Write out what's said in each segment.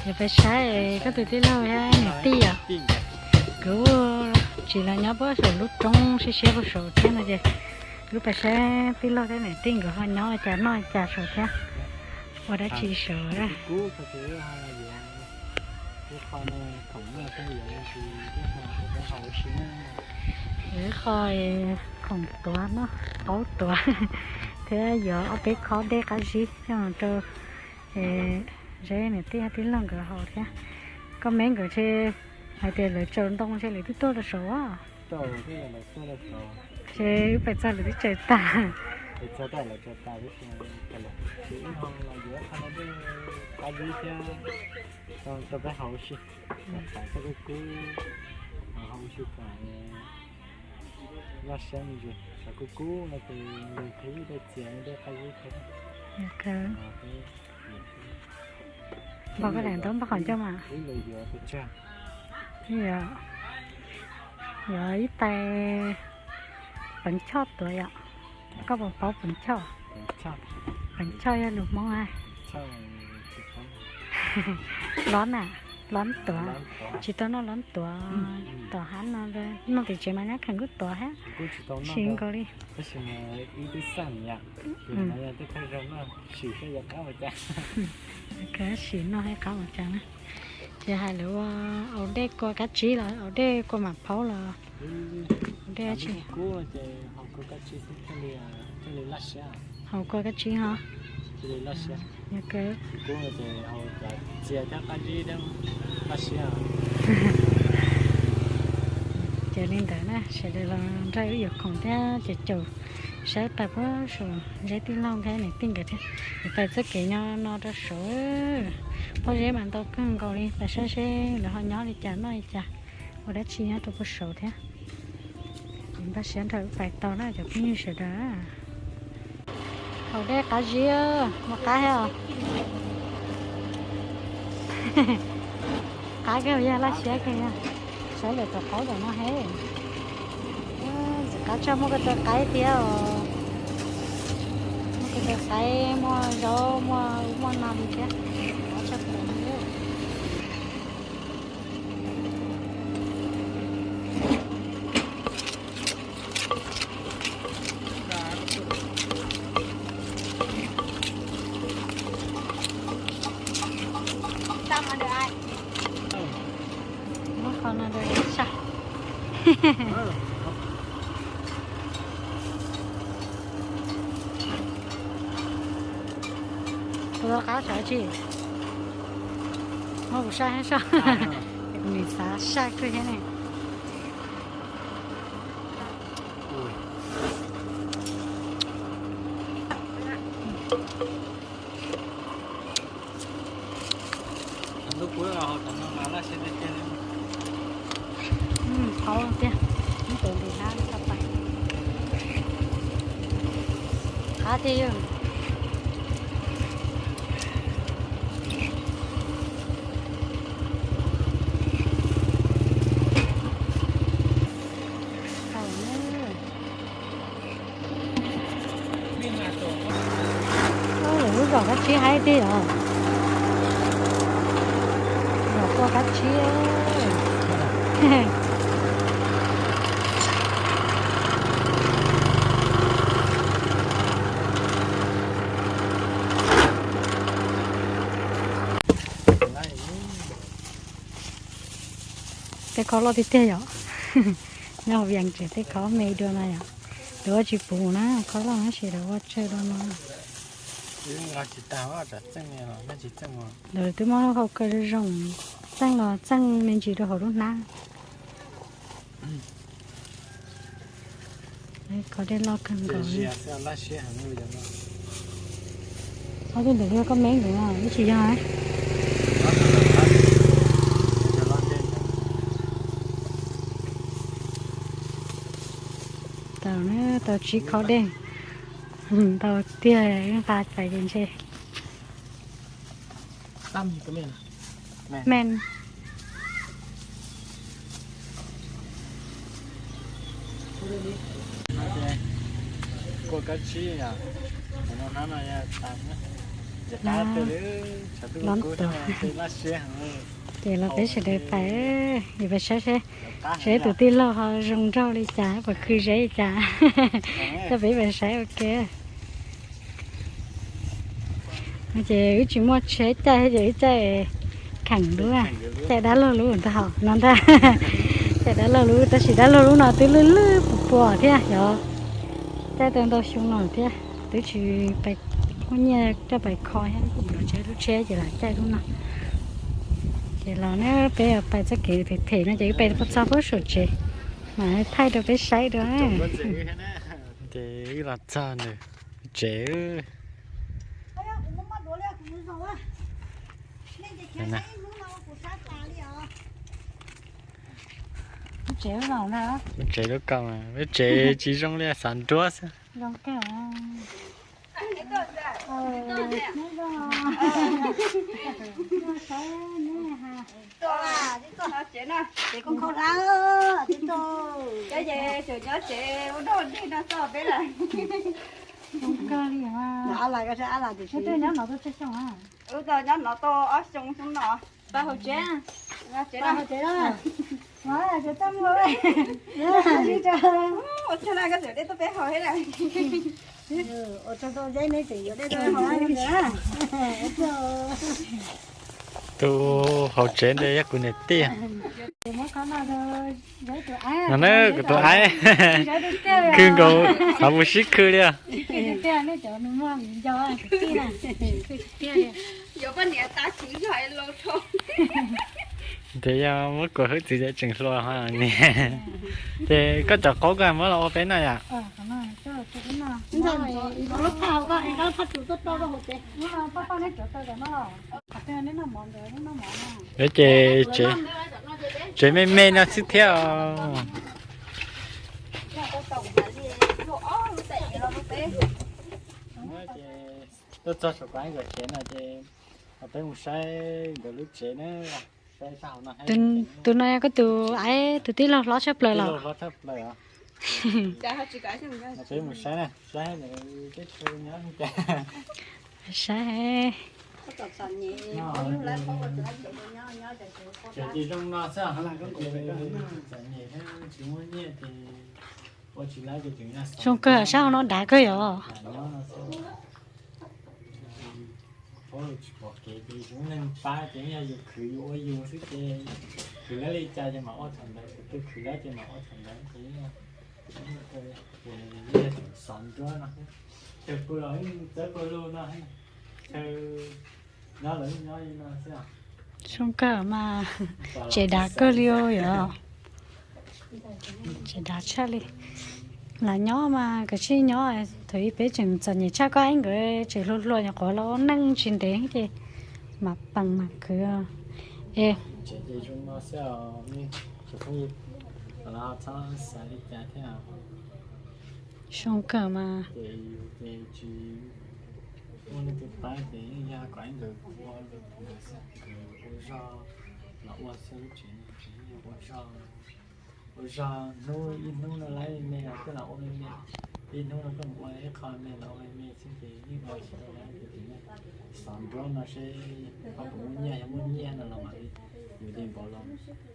Yog peb saib koj tus tij laug thiab niam tij yom, kuv tsis los nyob puag saum lub roob siab siab puag saum thiab no ces kuv pais saib tij laug thiab niam tij nkawd ho nyob ua cas noj ua cas saum thiab, ua dab tsi saum. Ib qho khoom tuav no, qaub tuav thiab yuav ob peb khob dej qab zib coj rau Zeb niam tij tij laug nkawd haus thiab. Koj me nkawd ntshe hais tias lawv tsaws ntoo ntshe lawv twb tuaj rau saud. Ntshe wb pais txog lawv twb tsaws tas. Rau peb haus ua si, txhob kub kub, haus ua si kom loj siab me ntsis, txhob kub kub no ces nqis qhib dej txias dej qab zib thiab. Npog koj daim ntaub npog qhov ncauj mas. Yuav ib tais peev choj tuav yom. Koj puas paub peev choj? Peev choj yog lus Hmoob a. Lob na, lob tuav. Tsis tau noj lob tuav tom hab no, noj tim tsev mas nyab kheem kuj tuav hab. Sim nkaus li. Sim noj hab qab ua cas na. Ces hais lawv ua au dej kua kab tsib los au dej kua mam phaub los? Au dej dab tsi? Haus kua kab tsib ho. Ces li ntawd na, sawv daws los nrog wb yuav khoom thiab ces caum saib pais puag saum Zeb tij laug thiab niam tij nkawd thiab. Pais txoj kev nyob no rau saud, pob zeb mas ntau kawg nkaus li, pais saib seb lawv ho nyob li cas noj li cas, ua dab tsi nyob rau puag saud thiab. Ces npaj siab nrog wb pais tau na cov phooj ywg sawv daws. Haus dej qab zib, ua qab thiab os. Qab kawg yog laj siab kawg yog. Saib lawv tus qaub tom no he. Ntxim qab tshaj, muaj ko taw qaib thiab os. Muaj ko taw qaib, muaj zaub, muaj ub muaj no li thiab. Qab tshaj plaws li. Muab qhov no rau saj. Kuv rov qab sawv tsis muab kuv saj thiab soj. Kuv nim xav saj kawg thiab ne. Qhov tiag, ib tus nti hnab tau pais. Qab tiag yog. Lawv lub zos kab tsib haib tiag os. Zos kua kab tsib. Tej khob loj tiag tiag yom. Nyob hauv Vias tseem tej khob me dua no yom. Lawv ua tsis puv na, khob loj tab sis lawv ua tsawg dua no. Lawv twb muab hau kaw zoo zoo, txeej los txeej me ntsis rau hauv lub hnab. Khob dej loj kawg nkaus. Ob tug ntawm yog koj meb nkawd no ib tsis yog. Tau na, tau tsib khob dej. Tau tiag, nqa pais ces ntshe. Men. Kua kab tsib yom, no hnab no yog tas, ces qab twg li, tshav tuaj kub thiab, laj siab heev. Ces los peb sawv daws pais, yus pais saib seb, seb tus tij laug ho zoo nraug li cas, puas khw zeb li cas, coj peb pais saib ua ke. Ces wb tsis muaj tsheb caij thiab ces wb caij kheem lub, caij dab laug lub ntag hauv no ntag. Caij dab laug lub, tab sis dab laug lub no twb lwj lwj puas puas thiab yog caij tau ntau xyoo no thiab, twb tsis pais muaj nyiaj coj pais kho thiab, yuav tsheb lub tsheb ces lam caij lub no. Ces los ne peb pais txoj kev phem phem no ces wb pais txog puag saum tsev, mam thaij rau peb saib dua. Ces wb los txog nws tsev. Lub tsev lub kaus, lub tsev tsis zoo li xav nruab xwb. Nyob tsev ua dog dig no txog peb lawm. Zoo kawg li. Nyob no tau tsawg xyoo? Wb tau nyob no tau ob xyoo xyoo no. Pab haus tsev. Pab haus tsev na. Ua tshaj na koj tseem dej tuaj peb haus thiab na. Tus haus tsev ntawd yog kuv niam tij. No na kuv tus aib, khw nkaus xav mus sib khw li os. Ces yog muab kuas hwj txwv ces tseem hluas ho niam. Ces koj cov qaub koj muab los ua peb noj yom? Ces tsev me me no xwb thiab os. Tuaj txog saum kuv aib nkawd tsev no ces peb mus saib nkawd lub tsev na. Tus no yog koj tus aib tus tij laug hlob tshaj plaws los? Peb mus saib na, saib nws teb chaws nyob li cas. Saib. Tsev zoo no xwb, txom nyem thiab tsis muaj nyiaj ces ua tsis laib ces tseem zoo kawg, sab hauv no dav kawg yom. Paub tsis pom kev ces tsis muaj neeg pab ces yog yus khwv yus ua yus xwb ces khwv lawv li cas ces mam ua thaum ntawd, khwv twg khwv lawv ces mam ua thaum ntawd ces xov nruab no, chaw pw los txawb pawg lug no, chaw nyob los nyob li no xwb. Zoo kawg mas, tsev dav kawg li os yom. Tsev dav tshaj li. Lam nyob mas kav tsij nyob, thaum ub peb tseem txom nyem tshaj, koj aib nkawd tseem hluas hluas nyuam qhuav los ua neej tsis ntev ces mam peem mam khwv. Es zoo kawg mas. Ua zog hnub ib hnub no lawv me los koj los ua me me, ib hnub no koj mus ua ib qho me los ua me me xwb ces yeej ua tsis tau lawv ces xov nruab no seb ho puas muaj nyiaj, yog muaj nyiaj no los mam li yuav li npaum los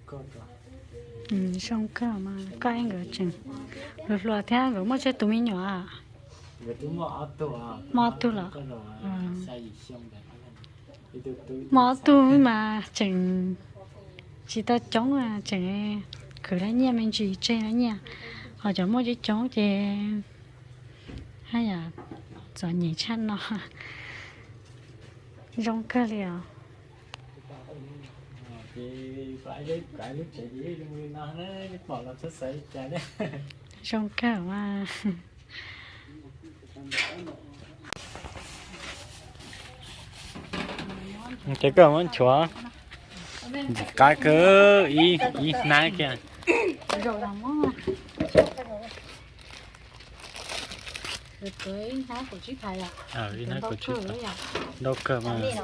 koj tau. Zoo kawg mas, koj aib nkawd tseem hluas hluas thiab nkawd muaj tsawg tus me nyuam? Nkawd twb muaj ob tug, muaj ob tug los? Muaj ob tug mas tseem tsis tau coob, tseem khwv lawv nyiaj me ntsis tseg lawv nyiaj, ho cov muaj coob coob ces haj yam txom nyem tshaj no. Zoo kawg li os. Zoo kawg mas. Ces koj muab nchuav ntxim qab kawg, ib hnab kiag. Ib hnab kaum tsib, ntau kawg mas.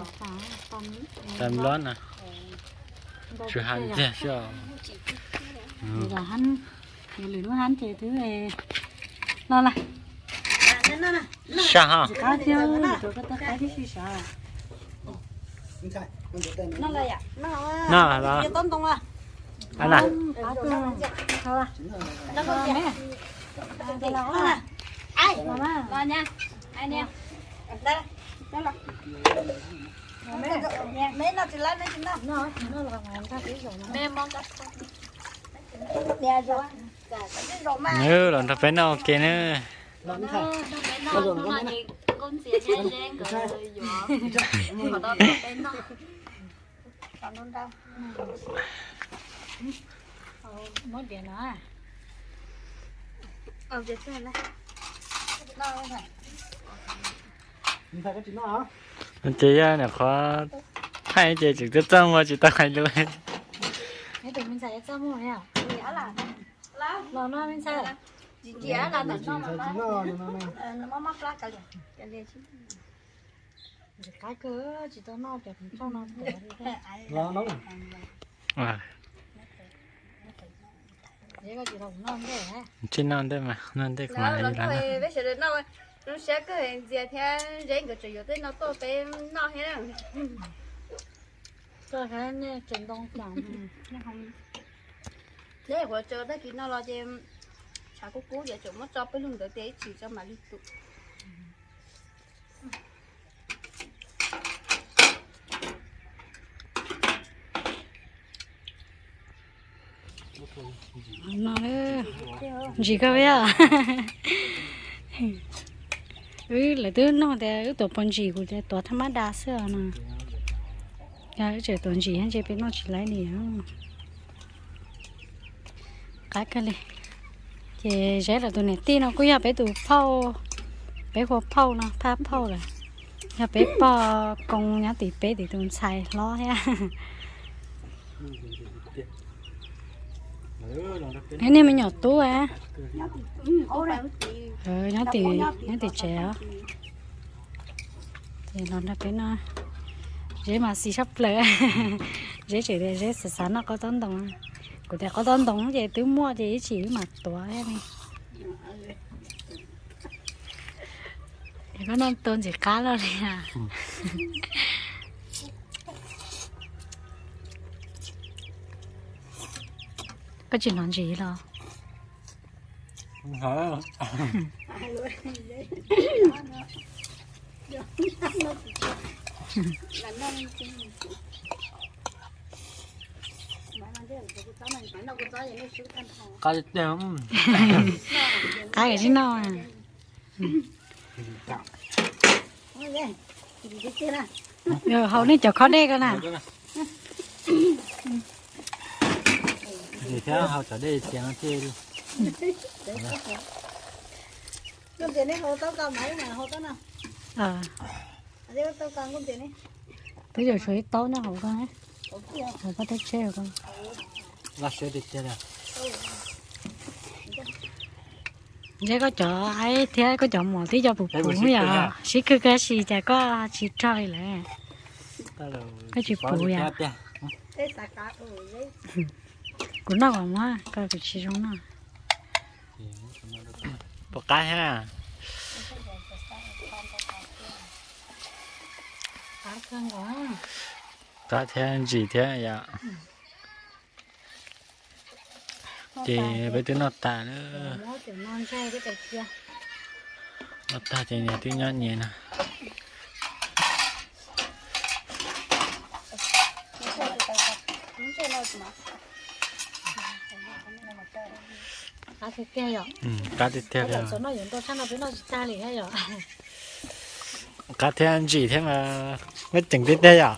Tam lob na, tsw ha ntxiag xwb os. Lwm lub hab ces twb los lawm. Sab ho. No los. Los nrog peb noj ua ke na. Ces yog nyuam qhuav thaij ces tseem tuaj txaj muag tsis tau hais lus. Tsis noj ntej mas noj ntej kuv mam li los. Zoo siab kawg ntxias thiab Zeb nkawd tseem yuav tej no tuaj peb noj thiab. Teb ua tsaws tag kis no los ces tshav kub kub ces tseem muab tso peb lug ntawd tias ib tsam tso mam li tus. Ntsim koj yog. Wb lawv twb nug tias wb tuav puas ntsim, kuv tias tuav thaj mab da xwb os no. Yog wb tseem tuav ntsim ntshe peb noj tsis laib li. Qab kawg li. Ces Zeb lawv tus niam tij no kuj yog peb tus phauj, peb hu phauj no, phaj phauj lawm. Yog peb pog koob nyob tim peb tim tus ntxhais hlob thiab. Niag me nyuam tub a, nyob tim, nyob tim tsev os. Ces los nrog peb noj. Zeb mas xis tshaj plaws. Zeb tseem tias Zeb xav xav noj qaub taub ntoos. Kuv tias qaub taub ntoos ces twb muaj ces ib tsam wb mam tuav thiab ne. Koj noj tua ntxim qab loj li a. Koj tsis hnov ntsim los? Qab tiag. Qab tiag sib noj. Haus nej cov khob dej ko na. Thiab haus cov dej tias no thiaj li. Twb yuav tshuav ib taub nyob hauv ko, hauv koj teb tsheb ko. Ntshe koj cov aib thiab koj cov mov twb cov puv puv yom, sib khwb kawg si cas koj tsis rog li lawm. Koj tsis puv yom. Kuv noj kom muab ko, kuv tsis zoo noj. Puas qab thiab? Qab thiab ntsim thiab yom. Ces peb twb noj tas lawm. Noj tag ces niam twb nyob nyias no. Qab tiag tiag li. Qab thiab ntsim thiab mas muaj ceem tiag tiag yom.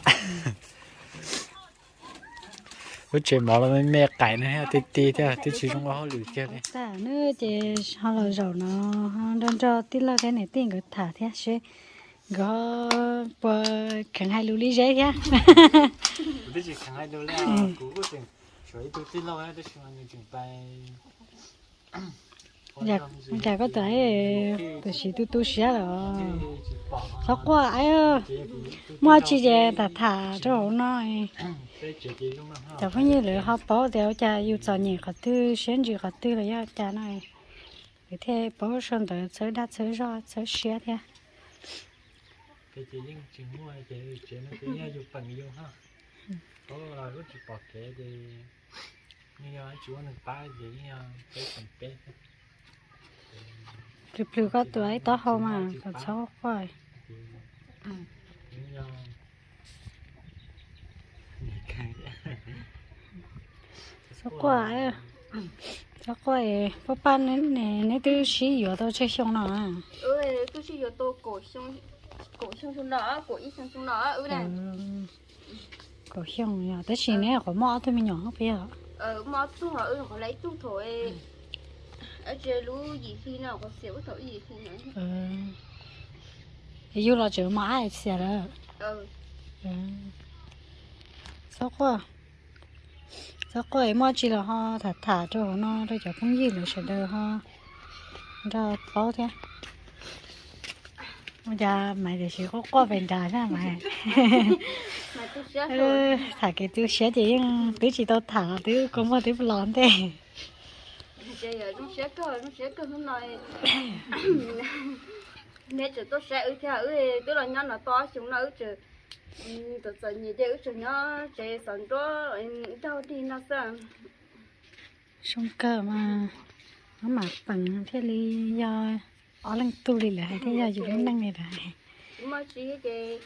Lub tsev mov los me me qaim no ti ti thiab twb tsis zoo ua hauj lwm kiag li. Tag na ces ho los zaum no nrog nrog tij laug thiab niam tij nkawd tham thiab seb nkawd puas kheev hais lus li Zeb thiab. Cas koj tus, tus siv tu tu siab lawm. Txhob quaj, muaj tsi ces tham tham rau hauv no. Cov phooj ywg lawv ho paub tias ua cas yus txom nyem qhov twg, siab ntsws qhov twg los yog cas no. Thiaj paub sau ntawv txhawb dag txhawb zog txhawb siab thiab. Ces yeej tsis muaj ces tsev no ces yog yus peem yus hab. Paub los lub tsis pom kev ces yeej yog tsis muaj neeg pab ces yeej yog peb peem peb. Plhws plhws koj tus ib taub hau mas kom txhob quaj. Txhob quaj, txhob quaj, pab pab neb twb sib yuav tau tsawg xyoo no? Kaum xyoo no, kaum ib xyoo no. Kaum xyoo yog tab sis neb qhuav muaj ob tug me nyuam puas yog? Muaj ob tug, qhov lawv ib tug thaum lub yim hli no, qhov xiam ub thaum yim hli no. Yus los tseem mos ab xiam lawm. Txhob quaj, txhob quaj, muaj tsi los ho tham tham rau hauv no rau cov phooj ywg lawv sawv daws ho nrog paub thiab. Ua cas Maiv tiam sis quaj quaj pes nrad na Maiv? Tham kev tu siab ces yeej twb tsis tau tham los twb kua muag twb los ntej. Neb tseem tuaj saib wb thiab, wb twb los nyob no tau ob xyoo no, wb tseem txom txom nyem ces wb tseem nyob tsev xov nruab nraug dig no xwb. Zoo kawg mas, maj mam peem thiaj li yog ob leej tug li lawv hais thiab yog yus lub neej li lawv hais. Muaj tsi ces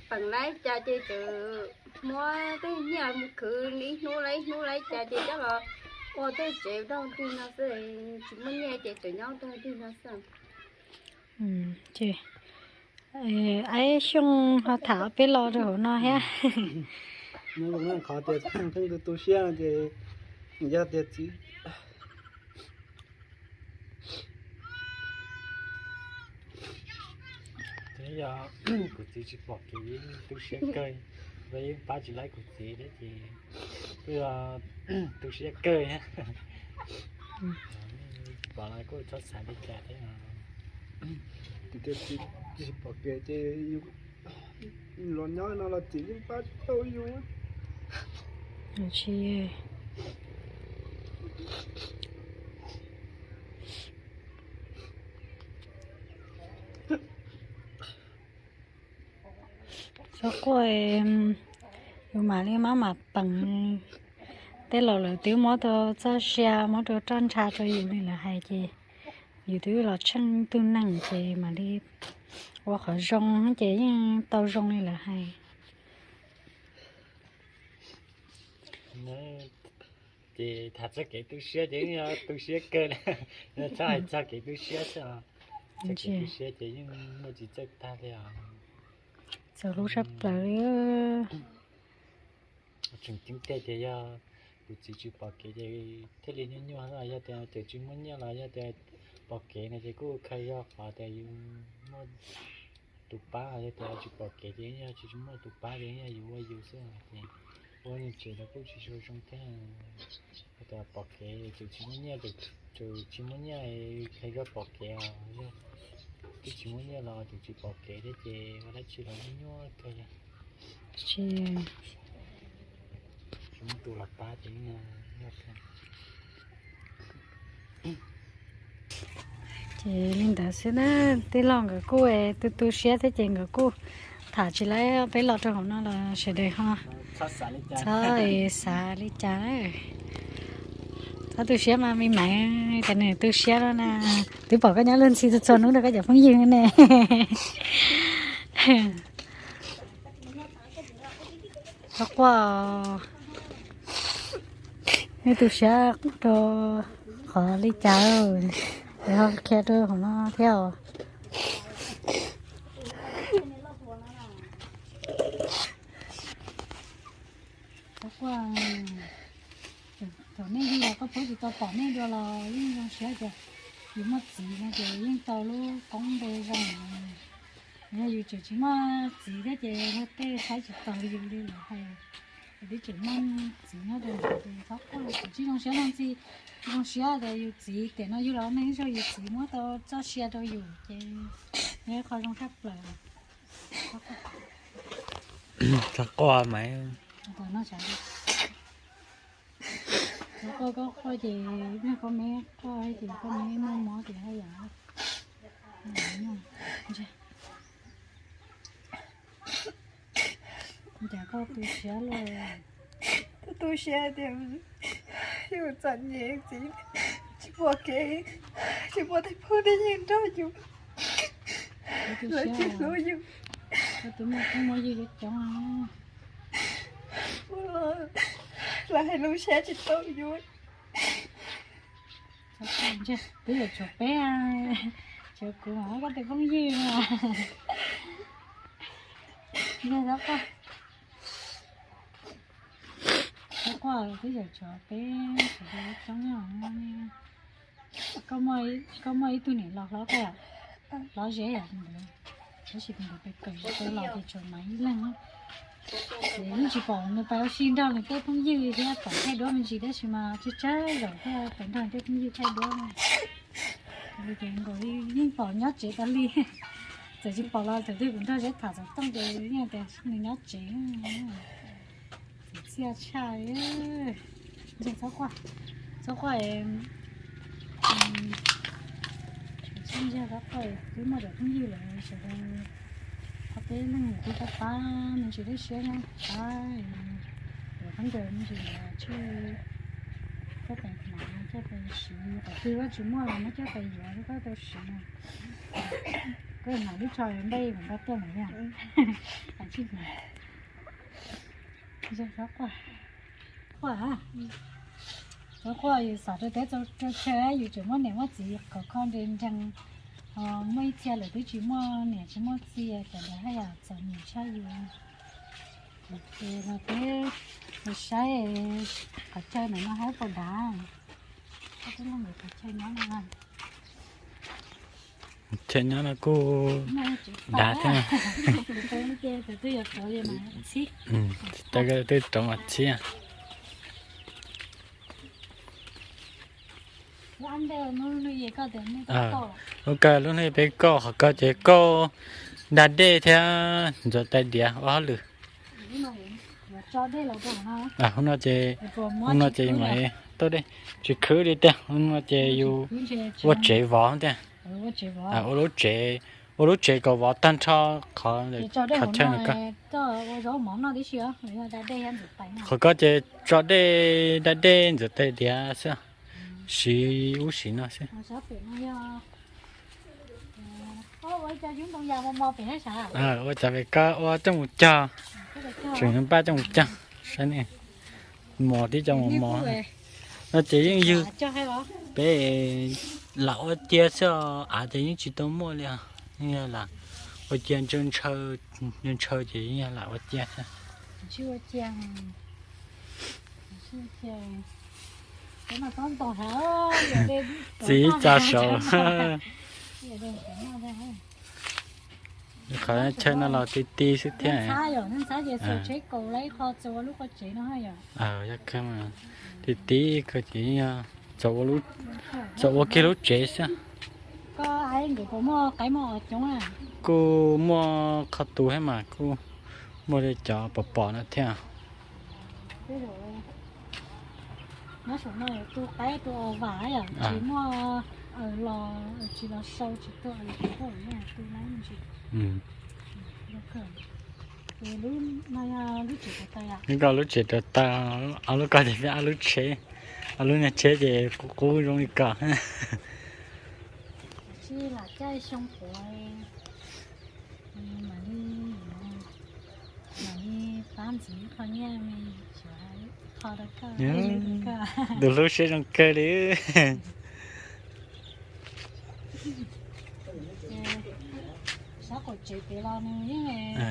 peem laib cas ces tseem muab tej nyiaj mus khwv ib hnub laib ib hnub laib cas ces coj los ua tej tsev nraug dig no xwb, tsis muaj nyiaj ces tseem nyob nraug dig no xwb. Ces Aib Xyooj ho tham peb lo rau hauv no thiab. Qhov tias pheej tu tu siab no ces yog tias txiv Yog kuv txiv tsis pom kev, tu siab kawg, yeej pab tsis laib kuv txiv thiab ces kuj yog tu siab kawg thiab. Pom los kuj txhob xav li cas thiab. Tias txiv tsis pom kev ces los nyob no los txiv yeej pab tsis tau yus. Txhob quaj, yus mam li maj mam peem. Tej laus lawv twb muab tau txoj sia muab rau roj ntsha rau yus li lawv hais ces yus twb los tsheej tug neeg ces mam li ua qhov zoo ces yeej tau zoo li lawv hais. Ces tham txog kev tu siab ces yeej yog tu siab kawg li, txhob hais txog kev tu siab xwb os. Txog kev tu siab ces yeej muaj tsis txawj tag li os. Txaus hlub sab plaws li. Tseem ceeb tiag ces yog kuv txiv tsis pom kev ces thiaj li nyuaj nyuaj, yog tias tseem tsis muaj nyiaj los yog tias pom kev no ces kuj kha yog qhov tias yus muaj tus pab, yog tias tsis pom kev ces yog tsis muaj tus pab ces yog yus ua yus xwb ces ua yus tsev los kuj tsis zoo zoo thiab. Yog tias pom kev tseem tsis muaj nyiaj, tseem tsis muaj nyiaj kha yog pom kev os, yog twb tsis muaj nyiaj los tseem tsis pom kev thiab ces ua dab tsi los nyuaj kawg li. Tsis muaj tus los pab ces nyuaj kawg. Ces li ntawd xwb na, tij laug nkawd kuj tu tu siab thiab ces nkawd kuj tham tsis laib peb los rau hauv no los sawv daws ho txhob xav li cas. Txhob tu siab mas me maiv tas nws tu siab no na. Twb pom koj nyob luag ntxhi txhua txhua hnub rau koj cov phooj ywg ne. Txhob quaj, neb tu siab rau qhov li cas, ho qhia rau hauv no thiab os. Txhob quaj, thaum nej yug los koj paub tsis tau pom nej dua los yeej zoo siab tias yus muaj txiv no ces yeej tau lub koob npe zoo. Yog yus tseem tsis muaj txiv thiab ces luag tej saib tsis taus yus li lawm hais. Yus twb tseem muaj txiv nyob rau ntawd ces txhob quaj, tseem tsis zoo siab leej txiv, zoo siab tias yus txiv tiam no yug los neej zog yus txiv muab tau txoj sia rau yus ces yog ib qho zoo tshaj plaws. Txhob quaj mas. Ntawm no sav. Koj, koj quaj ces, koj me quaj ces koj me muaj mob ces haj yam. Cas koj tu siab lawm? Tu siab tias yus txom nyem txiv, tsis muaj kev, tsis muaj tej phooj tej ywg nrog yus, lawv tsis hlub yus. Koj tus muaj phooj muaj ywg coob coob. Lawv hais lus siab tsis tau yus. Twb yuav tshuav peb, tshuav kuv, koj tus phooj ywg. Yog, txhob quaj, twb yuav tshuav peb, tshuav peb coob. Koj muaj ib tug niam laus hlob koj, hlob ze yam tus ntawd, tab sis tus ntawd pes kawm tsis tau los ces tshuav Maiv ib leeg. Ces yeej tsis pom nws pais ua si nrog nws tej phooj ywg thiab pom thaij duab me ntsis, tab sis mas tsawg tsawg zaum thiaj pais nrog nws tej phooj ywg thaij duab. Ces nkaus li yeej pom nyob tsev tas li. Txawm tsis pom los thaum twg kuv nrog Zeb tham xov tooj ces yeej tias nws nyob tsev. Txiv txiaj tshaj. Ntsia txhob quaj, txhob quaj. Txhob ntsia txhob quaj, twb muaj cov phooj ywg lawm sawv daws, qhov peb leej twb pab pab me ntsis, lub siab nyob pab, yuav khaub ncaws me ntsis, tswj coj pais hnav coj pais siv, qhov twg koj tsis muaj los muab coj pais yuav thiab koj tau siv na. Koj hnav lub tsho npaj mus npaj tuaj mas yog. Txhob quaj, txhob quaj, yus xav rau teb rau chaw yus tseem muaj niam muaj txiv khov kho nres nreeg, ho muaj ib txhia lawm twb tsis muaj niam tsis muaj txiv, cov ntawd haj yam txom nyem tshaj yus. Ces los peb mus saib qhov chaw ntawm no hab puas dav. Qhov chaw nyob no, chaw nyob no kuj dav thiab. Twb rov mas txhib. Lub kawg lub hnub peb kauj qhov ko ces kauj da dej thiab ntxuav tais diav ua hauj lwm. Hnub no ces, hnub no ces mam tuaj dej, tsis khwv li tiag, hnub no ces yus ua tsev vov tiag. Ua lub tsev, ua lub tsev kom vov tag nrho qhov, qhov chaw no ko. Qhov ko ces tso dej, da dej, ntxuav tais diav xwb, siv ub siv no xwb. Ua cas pem ko ua coj mus cog, tseem npaj coj mus cog, saib ne, mos tib co mos mos. No ces yeej yog peb lam ua cia xwb, av ces yeej tsis tau muaj li os, yeej yog lam ua cia ntshaw ntshaw, ntshaw ces yeej yog lam ua cia xwb. Txiv ib tsa saud. Qhov chaw no los ti ti xwb thiab. Yog kawg mas, ti ti kawg ces yog txaus ua kiag lub tsev xwb. Kuj muaj qhov tu thiab mas kuj muaj li cov pom pom no thiab. Lub ko lub tsev rau tag, ob lub ko ces peb ob lub tsev, ob lub niag tsheb ces qub qub zoo li ko. Tus hlub siab zoo kawg li.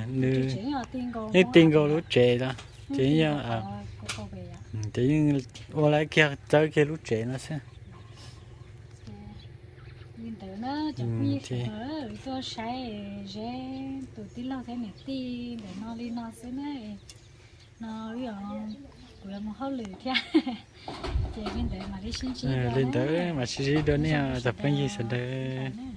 Nws yeej ti nkaus lub tsev los ces, ces yeej ua lawv kiag txawb kiag lub tsev no xwb. Li ntawd na cov phooj ywg sawv daws, tuaj saib Zeb tus tij laug thiab niam tij ntawm no li no xwb na. No kuv yuav mus hauj lwm thiab, ces li ntawd mam li sib ntsib dua, li ntawd mam sib ntsib dua nej cov phooj ywg sawv daws.